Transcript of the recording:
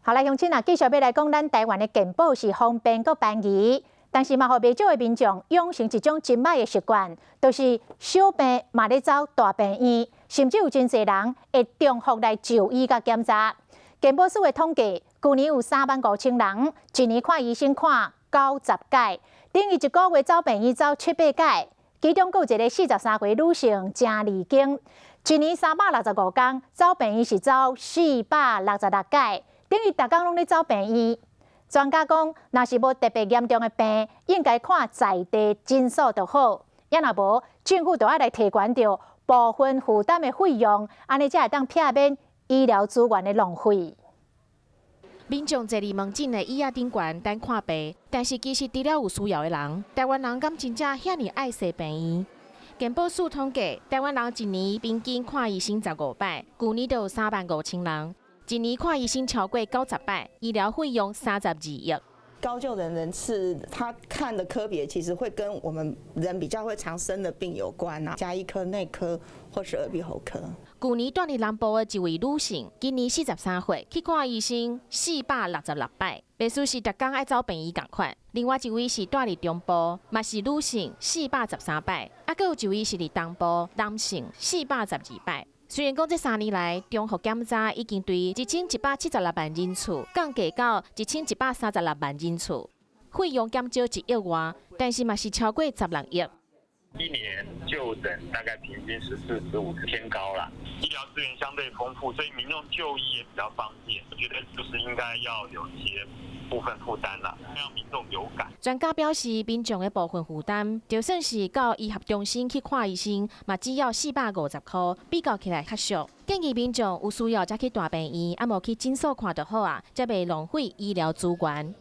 好來，鄉親啊，繼續欲來講，咱台灣的健保是方便閣便宜，但是嘛，予袂少的民眾養成一種真䆀的習慣，就是小病嘛咧走大病院，甚至有真濟人會重複來就醫佮檢查。健保署的統計，舊年有3萬5千人，一年看醫生看90擺，等於一個月走病院走七八擺。其中閣有一个43歲女性鄭麗京，一年365工走病院是走466擺。等於逐工攏咧走病院。專家講，若是無特別嚴重的病，應該看在地診所就好。抑若無，政府就愛來提懸著部分負擔的費用，按呢才會當避免醫療資源的浪費。民眾坐佇門診的椅仔頂懸等看病，但是其實除了有需要的人，台灣人敢真正遐爾愛踅病院？健保署統計，台灣人一年平均看醫生15擺，舊年就有3萬5千人。一年看醫生超過90擺，醫療費用32億。高就診人次，他看的科別其實會跟我們人比較會常生的病有關啊，家醫科、內科或是耳鼻喉科。舊年住佇南部的一位女性，今年43歲，去看醫生466擺，意思是逐工愛走病院仝款。另外一位是住佇中部，嘛是女性，413擺，啊，閣有一位是佇東部男性，412擺。雖然講這3年來，重複檢查已經對1176萬人次降低到1136萬人次，費用減少1億外，但是嘛是超過16億。一年就診大概平均14、15次偏高啦。醫療資源相對豐富，所以民眾就醫也比較方便。我覺得就是應該要有一些部分負擔啦，讓民眾有感。專家表示，民眾的部分負擔，就算是到醫學中心去看醫生，嘛只要450箍，比較起來較俗。建議民眾有需要才去大病院，啊無去診所看就好啊，才袂浪費醫療資源。